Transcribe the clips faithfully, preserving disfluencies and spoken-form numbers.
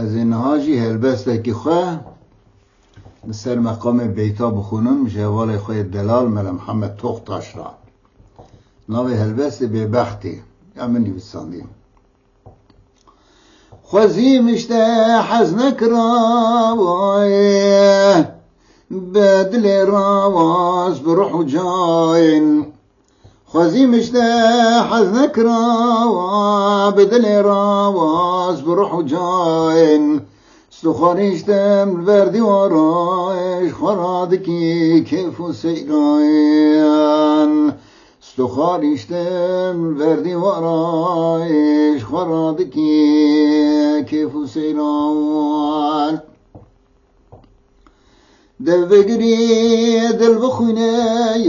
Ez ê niha jî helbestekî xwe li ser meqamê beyta bixwînim, ji hevalê xwe yê delal Mele Mihemed Toxtaş re. Navê helbestê Bêbextî ya min nivîsandî. Xwezîm işte hez nekira, wayê, bi dilê rawaz, bi ruh û cayên. Xwezîm işte hez nekira, bi dilê rawaz, bi ruh û cayên. Stûxarîştim li ber dîwara, ji xwe radikî kêf û seyran. Stûxarîştim li ber dîwara, ji xwe radikî kêf û seyran. Dev bigirî dil bixwîne,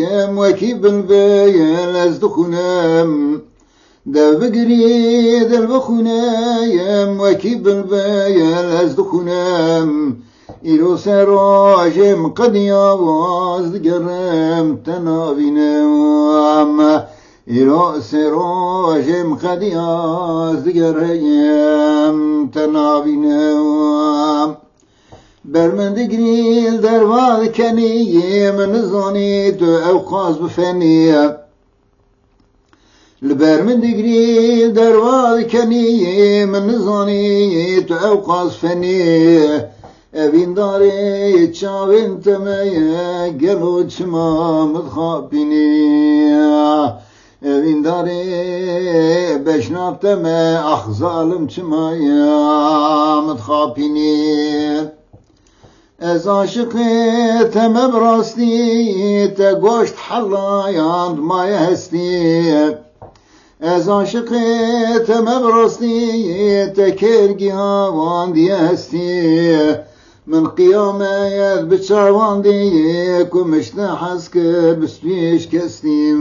yem wekî bilbil ez dixwînim. Dev bigirî dil bixwîne, yem wekî bilbil ez dixwînim. Îro ser rojê min qediya, waz digerim te navînim. Îro ser rojê min qediya, ez digerim te navînim. Ber min digirî li derva dikenî, min nizanî tu ew qas bifenî. Li ber min digirî li derva dikenî, min nizanî tu ew qas fenî. Evîndarê çavên te me ye, gelo çima min dixapînî? Evîndarê beşnab te me, ax zalim çima ye min dixapînî? Ez aşiqê te me bi rastî, te goşt helayand maye hestî. Ez aşiqê te me bi rastî, te kêr gihawandiye hestî. Min qiyameyet bi çawan dî, ku min ji te hez kir bi spî şikestî.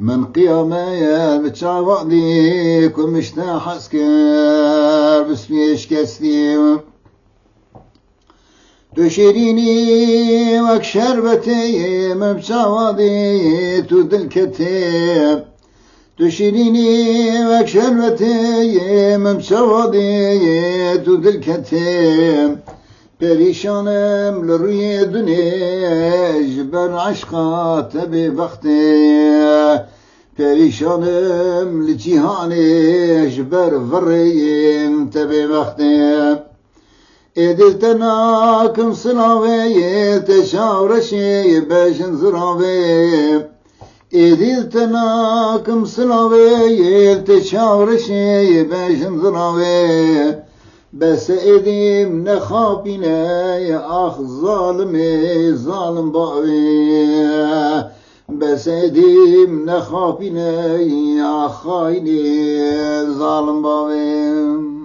Min qiyameyet bi çawan dî, ku min ji te hez kir bi spî şikestî. Tu şîrînî wek şerbetê, min bi çawa dî tu dil ketê. Tu şîrînî wek şerbetê, min bi çawa dî tu dil ketê. Perîşanim li rûyê dunê, ji ber eşqa te bêbextê. Perîşanim li cîhanê, ji ber virê te bêbextê. Êdî li te nakim silavê, te çavreşê bejin ziravê. Êdî li te nakim silavê, te çavreşê bejin ziravê. Bes êdî min nexapîne, ax zalimê, zalim bavê. Bes êdî min nexapîne, ax xayinê, zalim bavê.